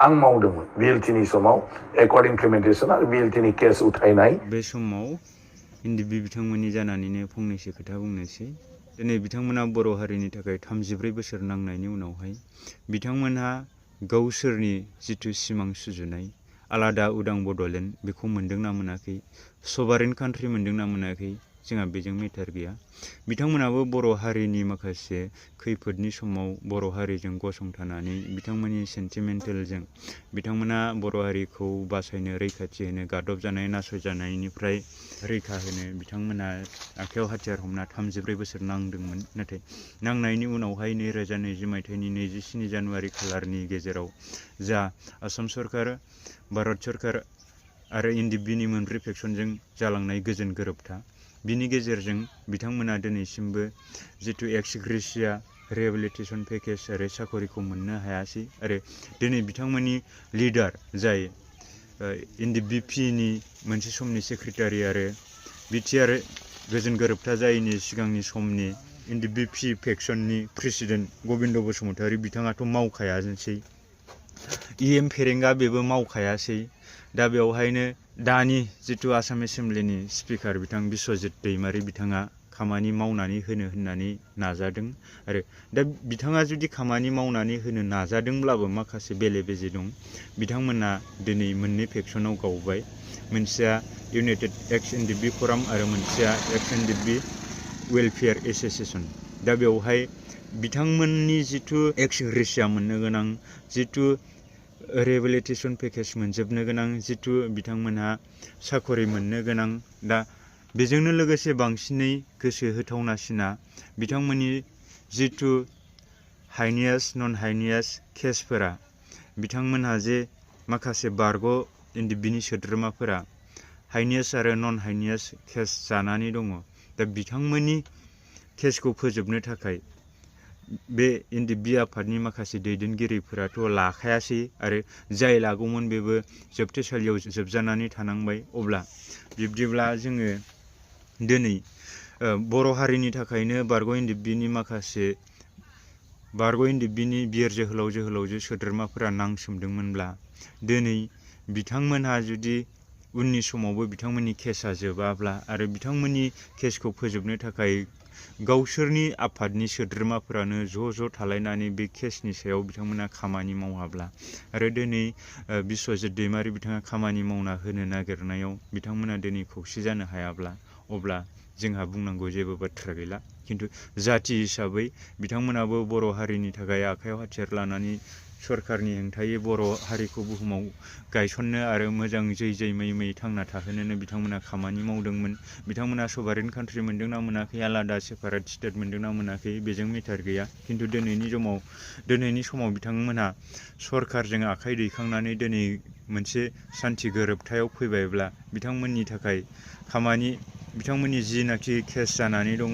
आं मावदोंमोन बिएलटिनि समाव एकर्ड इमप्लिमेन्टेसन आरो बिएलटिनि केस उथायनाय। बे समाव एनडिएफबि बिथांमोननि जानानैनो फंनैसो खोथा बुंनोसै। दिनै बिथांमोना बर' हारिनि थाखाय 33 बोसोर नांनायनि उनावहाय बिथांमोनहा गावसोरनि जिथु सिमां सुजुनाय आलादा उदां बड'लेण्ड बेखौ मोनदोंना मोनाखै, सभारेन कान्ट्रि मोनदोंना मोनाखै, जोंहा बेजों मेटार गैया। बिथांमोनाबो बर' हारिनि माखासे खैफोदनि समाव बर' हारिजों गसंथानानै बिथांमोननि सेन्टिमेन्टेलजों बिथांमोना बर' हारिखौ बासायनो, रैखाथि होनो, गादब जानाय, नासयजानायनिफ्राय रैखा होनो बिथांमोना आखायाव हाथियार हमना 34 बोसोर नांदोंमोन। नाथाय नांनायनि उनावहाय 2020 मायथाइनि 27 जानुवारि खालारनि गेजेराव जा आसाम सरकार, भारत सरकार आरो एनडिएफबिनि मोनब्रै फेक्सनजों जालांनाय गोजोन गोरोबथा, बिनि गेजेरजों बिथांमोना दिनैसिमबो जिथु एक्स ग्रेसिया रिहेबिलिटेसन पेकेज आरो साखरिखौ मोननो हायासै। आरो दिनै बिथांमोननि लिडार जाय एनडिएफबिनि मोनसे समनि सेक्रेटारि आरो बिटिआर गोजोन गोरोबथा जायैनि सिगांनि समनि एनडिएफबि फेक्सननि प्रेसिडेन्ट गबिन्द बसुमतारी बिथाङाथ' मावखायासै, इएम फेरेंगा बेबो मावखायासै। दा बेवहायनो दानि जिथु आसाम एसेम्ब्लिनि स्पिकार बिथां बिस्वजित दैमारि बिथाङा खामानि मावनानै होननानै नाजादों। आरो दा बिथाङा जुदि खामानि मावनानै होनो नाजादोंब्लाबो माखासे बेले बेजे दं। बिथांमोना दिनै मोननै फेक्सनाव गावबाय, मोनसेया इउनाइटेड एक्स एनडिएफबि फराम आरो मोनसेया एक्स एनडिएफबि वेलफेयार एस'सिएसन। दा बेवहाय बिथांमोननि जिथु एक्स ग्रेसिया मोननो गोनां, जिथु रिहेबिलिटेसन पेकेज मोनजोबनो गोनां, जिथु बिथांमोनहा साखरि मोननो गोनां, दा बेजोंनो लोगोसे बांसिनै गोसो होथावनासिना बिथांमोननि जिथु हाइनियास नन हाइनियास केसफोरा, बिथांमोनहा जे माखासे बारग' एनडिएफबिनि सोद्रोमाफोरा हाइनियास आरो नन हाइनियास केस जानानै दङ। दा बिथांमोननि केसखौ फोजोबनो थाखाय बे एनडिएफबि आफादनि माखासे दैदेनगिरिफोराथ' लाखायासै आरो जाय लागौमोन बेबो जोबथेसालियाव जोबजानानै थानांबाय। अब्ला बिब्दिब्ला जोङो दिनै बर' हारिनि थाखायनो बारग' एनडिएफबिनि माखासे बारग' एनडिएफबिनि बिर जोहोलावजो सोद्रोमाफोरा नांसोमदोंमोनब्ला दिनै बिथांमोनहा जुदि उननि समावबो बिथांमोननि केसा जोबाब्ला आरो बिथांमोननि केसखौ फोजोबनो थाखाय गावसोरनि आफादनि सोद्रोमाफोरानो ज' थालायनानै बे केसनि सायाव बिथांमोना खामानि मावाब्ला आरो दिनै बिस्वजित दैमारि बिथाङा खामानि मावना होनो नागिरनायाव बिथांमोना दिनै खौसे जानो हायाब्ला अब्ला जोंहा बुंनांगौ जेबो बाथ्रा गैला। खिन्थु जाथि हिसाबै बिथांमोनाबो बर' हारिनि थाखाय आखायाव हाथियार लानानै सरकारनि हेंथायै बर' हारिखौ बुहुमाव गायसननो आरो मोजां जै मै थांना थाहोनोनो बिथांमोना खामानि मावदोंमोन। बिथांमोना सभारेन कान्ट्रि मोनदोंना मोनाखै, आलादा सेपारेट स्टेट मोनदोंना मोनाखै, बेजों मेटार गैया। खिन्थु दिनैनि समाव बिथांमोनहा सरकारजों आखाइ दैखांनानै दिनै मोनसे सान्थि गोरोबथायाव फैबायब्ला बिथांमोननि थाखाय बिथांमोननि जिनाखि केस जानानै दङ,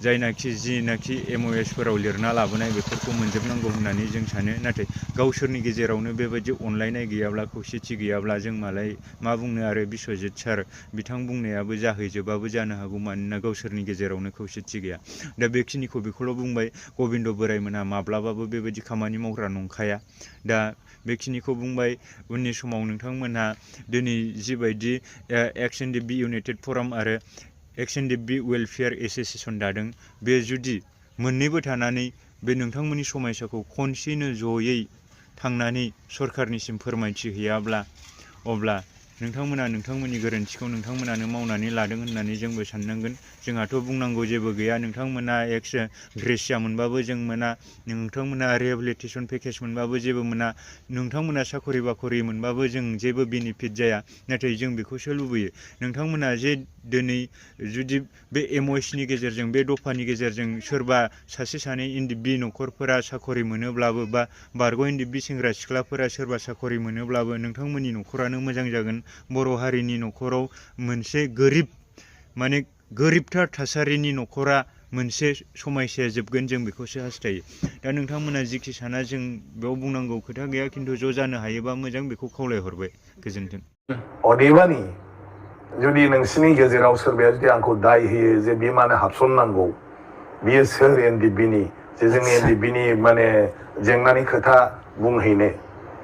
जिनाखि एमअएसफोराव लिरना लाबोनाय बेफोरखौ मोनजोबनांगौ होननानै जों सानो। नाथाय गावसोरनि गेजेरावनो बेबायदि अनलायनाय गैयाब्ला, खौसेथि गैयाब्ला जों मालाय मा बुंनो। आरो बिस्वजित सार बिथां बुंनायाबो जाहैजोबाबो जानो हागौ, मानोना गावसोरनि गेजेरावनो खौसेथि गैया। दा बेखौल' बुंबाय। गबिन्द बोराइमोनहा माब्लाबाबो बेबायदि खामानि मावग्रा नंखाया। दा बेखिनिखौ बुंबाय। उननि समाव नोंथांमोनहा दिनै जिबायदि एक्स एनडिएफबि इउनाइटेड फराम आरो एक्स एनडिएफबि वेलफेयार एस'सिएसन दादों, बे जुदि मोननैबो थानानै बे नोंथांमोननि समयसाखौ खनसेनो जयै थांनानै सरकारनिसिम फोरमायथि हैयाब्ला अब्ला नोंथांमोना नोंथांमोननि गोरोन्थिखौ नोंथांमोनानो मावनानै लादों होननानै जोंबो साननांगोन। जोंहाथ' बुंनांगौ जेबो गैया। नोंथांमोना एक्स ग्रेसिया मोनबाबो जों मोना, नोंथांमोना रिहेबिलिटेसन पेकेज मोनबाबो जेबो मोना, नोंथांमोना साखरि बाखरि मोनबाबो जों जेबो बेनिफिट जाया। नाथाय जों बेखौसो लुबैयो, नोंथांमोना जे दिनै जुदि बे एमअएसनि गेजेरजों, बे दफानि गेजेरजों सोरबा सासे सानै एनडिएफबि न'खरफोरा साखरि मोनोब्लाबो बा बारग' एनडिएफबि सेंग्रा सिख्लाफोरा सोरबा साखरि मोनोब्लाबो नोंथांमोननि न'खरानो मोजां जागोन। बर' हारिनि न'खराव मोनसे गोरिबथार थासारिनि न'खरा मोनसे समयसाया जोबगोन, जों बेखौसो हास्थायो। दा नोंथांमोना जिखि साना जों बेयाव बुंनांगौ खोथा गैया। खिन्थु ज' जानो हायोबा मोजां, बेखौ खावलायहरबाय। गोजोन्थों। अदेबानि जुदि नोंसिनि गेजेराव सोरबाया जुदि आंखौ दाय होयो जे बे मानो हाबसननांगौ, बियो सोर एनडिएफबिनि जे जोंनि एनडिएफबिनि जेंनानि खोथा बुंहैनो,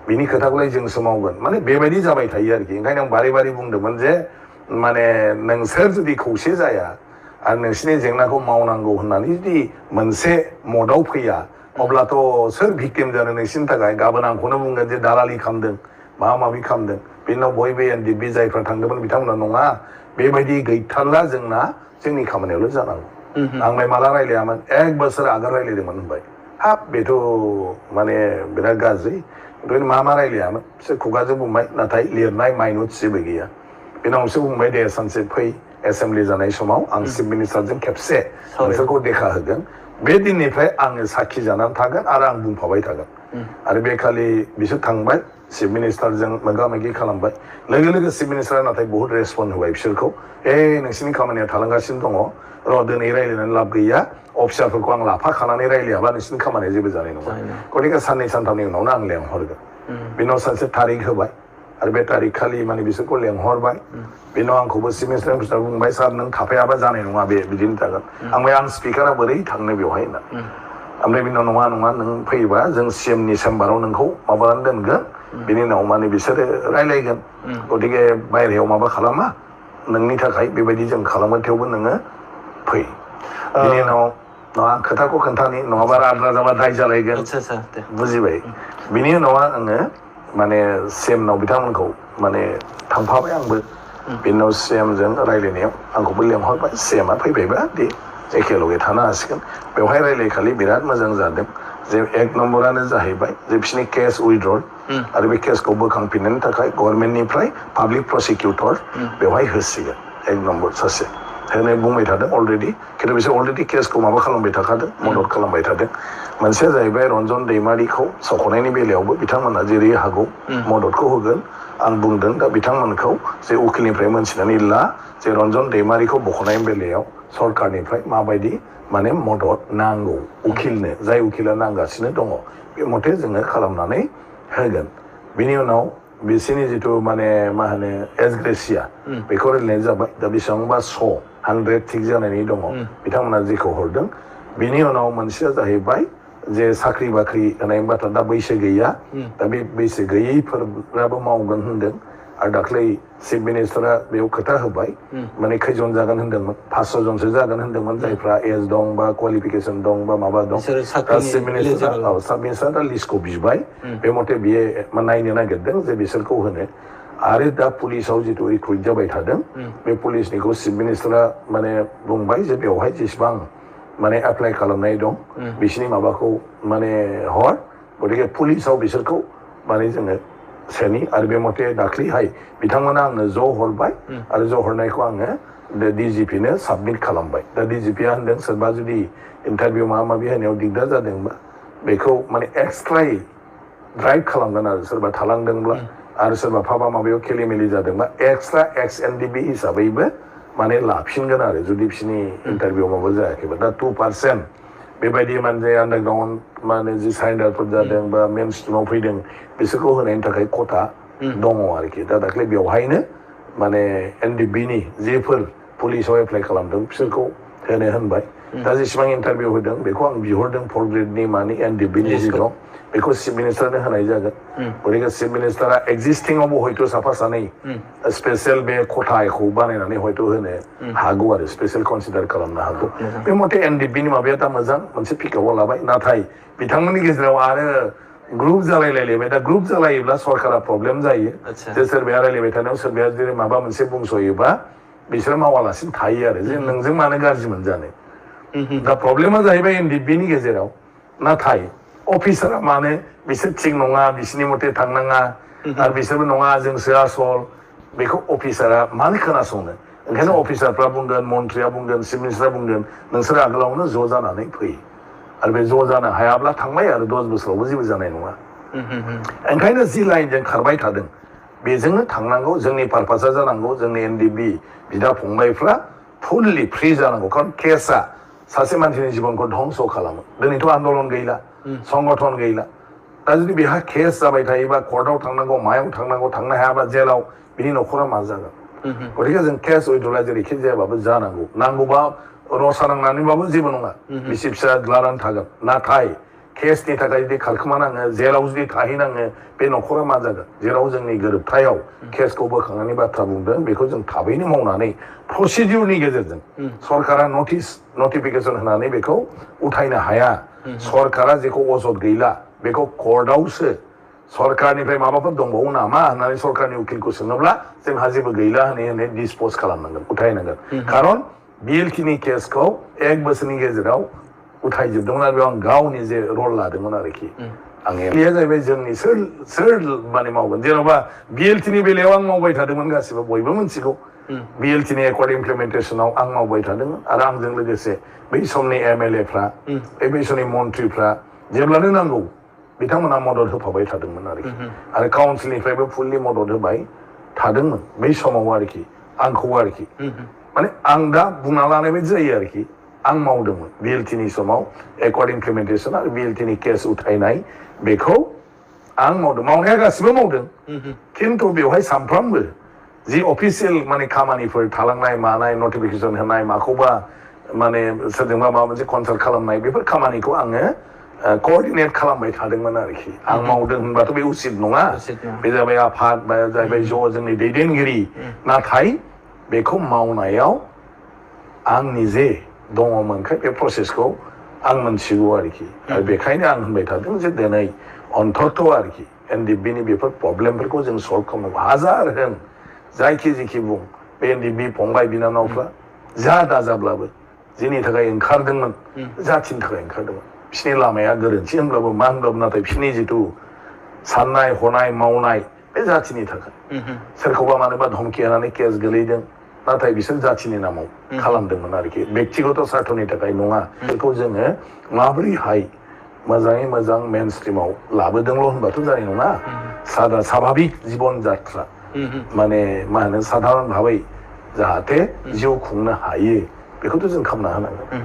बिनि खोथाखौलाय जोंसो मावगोन माने बेबायदि जाबाय थायो आरोखि ओंखायनो आं बारे बारे बुंदोंमोन जे माने नोंसोर जुदि खौसे जाया आरो नोंसिनि जेंनाखौ मावनांगौ होननानै जुदि मोनसे मदाव फैया अब्लाथ' सोर भिक्टिम जानो नोंसिनि थाखाय गाबोन आंखौनो बुंगोन जे दालालि खालामदों माबा माबि खालामदों बेनि उनाव बयबो NDFB जायफ्रा थांदोंमोन बिथांमोना नङा बेबायदि गैथारला जोंना जोंनि खामानियावल' जानांगौ आंलाय माला रायलायामोन 1 बोसोर आगोल रायलायदोंमोन होनबाय हाब बेथ' माने बिराद गाज्रि ओंखायनो मा रायलायामोन बिसोर खुगाजों बुंबाय नाथाय लिरनाय माइनुट जेबो गैया बेनाव बिसोर बुंबाय दे सानसे फै एसेम्बलि जानाय समाव आं चिफ मिनिस्टारजों खेबसे नोंसोरखौ देखा होगोन बे दिननिफ्राय आङो साखि जानानै थागोन आरो आं बुंफाबाय थागोन आरो बे खालि बिसोर थांबाय चिफ मिनिस्टारजों मोगा मोगि खालामबाय लोगो लोगो चिफ मिनिस्टारा नाथाय बहुत रेसपन्ड होबाय बिसोरखौ नोंसिनि खामानिया थालांगासिनो दङ र' दिनै रायलायनानै लाब गैया अफिसारफोरखौ आं लाफाखानानै रायलायाबा नोंसिनि खामानिया जेबो जानाय नङा गतिके साननै सानथामनि उनावनो आं लेंहरगोन बेनाव सानसे तारिख होबाय आरो बे तारिख खालि माने बिसोरखौ लेंहरबाय बेनाव आंखौबो चिफ मिनिस्टार बुंबाय सार नों थाफायाबा जानाय नङा बे बिदिनो थागोन आं स्पिकारा बोरै थांनो बेवहाय होनना ओमफ्राय बिनाव नङा नों फैयोबा जों CMनि चेम्बाराव नोंखौ माबानानै दोनगोन बिनि उनाव माने बिसोरो रायलायगोन गतिके बायहेरायाव माबा खालामा नोंनि थाखाय बेबायदि जों खालामो थेवबो नोङो फै बिनि उनाव नङा खोथाखौ खोन्थानि नङाबा आद्रा जाबा दाय जालायगोन बुजिबाय बिनि उनाव आङो माने CMनाव बिथांमोनखौ माने थांफाबाय आंबो बिनि उनाव CMजों रायलायनायाव आंखौबो लेंहरबाय CMआ फैबायबा दे एखेलगे थानो हासिगोन बेवहाय रायलायखालि बिराद मोजां जादों जे 1 नम्बरानो जाहैबाय जे बिसोरनि केस उइड्रल आरो बे केसखौ बोखांफिननो थाखाय गभर्नमेन्टनिफ्राय पाब्लिक प्रसिकिउटर बेवहाय होसिगोन 1 नम्बर सासे होनो बुंबाय थादों अलरेडि खिन्थु बिसोर अलरेडि केसखौ माबा खालामबाय थाखादों मदद खालामबाय थादों मोनसेया जाहैबाय रन्जन दैमारिखौ सायख'नायनि बेलायावबो बिथांमोना जेरै हागौ मददखौ होगोन आं बुंदों दा बिथांमोनखौ जे उकिलनिफ्राय मोनथिनानै ला जे रन्जन दैमारिखौ बख'नायनि बेलायाव सरकारनिफ्राय माबायदि माने मदद नांगौ उकिलनो जाय उकिला नांगासिनो दङ बे मथे जोङो खालामनानै होगोन बिनि उनाव बिसोरनि जिथु माने मा होनो एसग्रेसिया बेखौ रायलायनाय जाबाय दा बेसेबांबा 100 थिग जानानै दङ बिथांमोना जेखौ हरदों बिनि उनाव मोनसेया जाहैबाय जे साख्रि बाख्रि होनायनि बाथ्रा दा बैसो गैया दा बे बैसो गैयैफोराबो मावगोन होनदों आरो दाख्लै चिफ मिनिस्टारा बेयाव खोथा होबाय माने खैजन जागोन होनदोंमोन 500 जनसो जागोन होनदोंमोन जायफ्रा एज दं बा क्वालिफिकेसन दं बा माबा दं दा चिफ मिनिस्टारा दा लिस्टखौ बिबाय बे मथे बियो नायनो नागिरदों जे बिसोरखौ होनो आरो दा पुलिसाव जिथु रिक्रुइट जाबाय थादों बे पुलिसनिखौ चिफ मिनिस्टारा माने बुंबाय जे बेवहाय जेसेबां माने एप्लाइ खालामनाय दं बिसोरनि माबाखौ माने हर गतिके पुलिसाव बिसोरखौ माने जोङो सोनि आरो बे मथे दाख्लैहाय बिथांमोना आंनो ज' हरबाय आरो ज' हरनायखौ आङो DGPनो साबमिट खालामबाय दा DGPआ होनदों सोरबा जुदि इन्टारभिउ माबा माबि होनायाव दिगदार जादोंबा बेखौ माने एक्सट्रायै ड्राइभ खालामगोन आरो सोरबा थालांदोंब्ला आरो सोरबा फाबा माबायाव खेलिमेलि जादोंबा एक्सट्रा NDFB हिसाबैबो माने लाफिनगोन आरो जुदि बिसोरनि इन्टारभिउ माबा जायाखैबा दा 2% बेबायदि माने आन्डारग्राउन्ड माने जि सारेन्डारफोर जादों बा मेन स्ट्रिमाव फैदों बिसोरखौ होनायनि थाखाय खथा दङ आरोखि दा दाख्लै बेवहायनो माने NDFBनि जेफोर पुलिसाव एप्लाइ खालामदों बिसोरखौ होनो होनबाय दा जेसेबां इन्टारभिउ होदों बेखौ आं बिहरदों 4 ग्रेडनि माने NDFBनि जि दं बेखौ चिफ मिनिस्टारनो होनाय जागोन गतिके चिफ मिनिस्टारा एक्जिस्टिंआवबो हयथ' साफा सानै स्पेसियेल बे खथाखौ बानायनानै हयथ' होनो हागौ आरो स्पेसियेल कनसिडार खालामनो हागौ बे मथे NDFBनि माबाया दा मोजां मोनसे पिकआपआव लाबाय नाथाय बिथांमोननि गेजेराव आरो ग्रुप जालायलायबाय दा ग्रुप जालायोब्ला सरकारा प्रब्लेम जायो जे सोरबाया रायलायबाय थानायाव सोरबाया जेरै माबा मोनसे बुंस'योबा बिसोर मावालासिनो थायो आरो जे नोंजों मानो गाज्रि मोनजानो दा प्रब्लेमा जाहैबाय NDFBनि गेजेराव नाथाय अफिसारा मानो बिसोर थिग नङा बिसोरनि मथे थांनाङा आरो बिसोरबो नङा जोंसो आसल बेखौ अफिसारा मानो खोनासंनो ओंखायनो अफिसारफ्रा बुंगोन मन्थ्रिया बुंगोन चिफ मिनिस्टारा बुंगोन नोंसोर आगोलावनो ज' जानानै फै आरो बे ज' जानो हायाब्ला थांबाय आरो 10 बोसोरावबो जेबो जानाय नङा ओंखायनो जि लाइनजों खारबाय थादों बेजोंनो थांनांगौ जोंनि पारपासा जानांगौ जोंनि NDFB बिदा फंबायफ्रा फुललि फ्रि जानांगौ खारन केसआ सासे मानसिनि जिबनखौ धंस' खालामो दिनैथ' आन्दलन गैला संगठन गैला दा जुदि बेहा केस जाबाय थायोबा कर्टआव थांनांगौ मायाव थांनांगौ थांनो हायाबा जेलाव बिनि न'खरा मा जागोन गतिके जों केस उइड्रला जेरैखि जायाबाबो जानांगौ नांगौबा रसा नांनानैबाबो जेबो नङा बिसि फिसा लानानै थागोन नाथाय केसनि थाखाय जुदि खारखोमानाङो जेलाव जुदि थाहैनाङो बे न'खरा मा जागोन जेराव जोंनि गोरोबथायाव केसखौ बोखांनायनि बाथ्रा बुंदों बेखौ जों थाबैनो मावनानै प्रसिडिउरनि गेजेरजों सरकारा नटिफिकेसन होनानै बेखौ उथायनो हाया सरकारा जेखौ अजद गैला बेखौ कर्टआवसो सरकारनिफ्राय माबाफोर दंबावो नामा होननानै सरकारनि उकिलखौ सोङोब्ला जोंहा जेबो गैला होननानै डिसपज खालामनांगोन उथायनांगोन खारन बिएलटिनि केसखौ 1 बोसोरनि गेजेराव उथायजोबदोंमोन आरो बेयाव आं गावनि जे रल लादोंमोन आरोखि आंनि जाहैबाय जोंनि सोर माने मावगोन जेन'बा बिएलटिनि बेलायाव आं मावबाय थादोंमोन गासिबो बयबो मिथिगौ बिएलटिनि एकर्ड इमप्लिमेन्टेसनाव आं मावबाय थादोंमोन आरो आंजों लोगोसे बै समनि एमएलएफ्रा बै समनि मन्थ्रिफ्रा जेब्लानो नांगौ बिथांमोना मदद होफाबाय थादोंमोन आरोखि आरो काउन्सिलनिफ्रायबो फुल्लि मदद होबाय थादोंमोन बै समाव आरोखि आंखौ आरोखि माने आं दा बुंना लानाय बायदि जायो आरोखि आं मावदोंमोन बिएलटिनि समाव एकर्ड इमप्लिमेन्टेसन आरो बिएलटिनि केस उथायनाय बेखौ आं मावदों मावनाया गासिबो मावदों खिन्थु बेवहाय सानफ्रामबो जि अफिसियेल माने खामानिफोर थालांनाय मानाय नटिफिकेसन होनाय माखौबा माने सोरजोंबा माबा मोनसे कनसाल्ट खालामनाय बेफोर खामानिखौ आङो कोअर्डिनेट खालामबाय थादोंमोन आरोखि आं मावदों होनबाथ' बे उचित नङा बे जाबाय आफाद बा जाहैबाय ज' जोंनि दैदेनगिरि नाथाय बेखौ मावनायाव आं निजे दङमोनखाय बे प्रसेसखौ आं मोनथिगौ आरोखि आरो बेखायनो आं होनबाय थादों जे दिनै अन्तत आरोखि एनडिएफबिनि बेफोर प्रब्लेमफोरखौ जों सल्भ खालामनांगौ हाजार होन जायखि जेखि बुं बे एनडिएफबि फंबाय बिनानावफ्रा जा दाजाब्लाबो जेनि थाखाय ओंखारदोंमोन जाथिनि थाखाय ओंखारदोंमोन बिसोरनि लामाया गोरोन्थि होनब्लाबो मा होनब्लाबो नाथाय बिसोरनि जिथु साननाय हनाय मावनाय बे जाथिनि थाखाय सोरखौबा मानोबा धमखि होनानै केस गोलैदों नाथाय बिसोर जाथिनि नामाव खालामदोंमोन आरोखि बेक्तिगत स्वार्थनि थाखाय नङा बेखौ जोङो माबोरैहाय मोजाङै मोजां मेन स्ट्रिमाव लाबोदोंल' होनबाथ' जानाय नङा साभाबिक जिबन जात्रा माने मा होनो साधारन भाबै जाहाथे जिउ खुंनो हायो बेखौथ' जों खालामना होनांगोन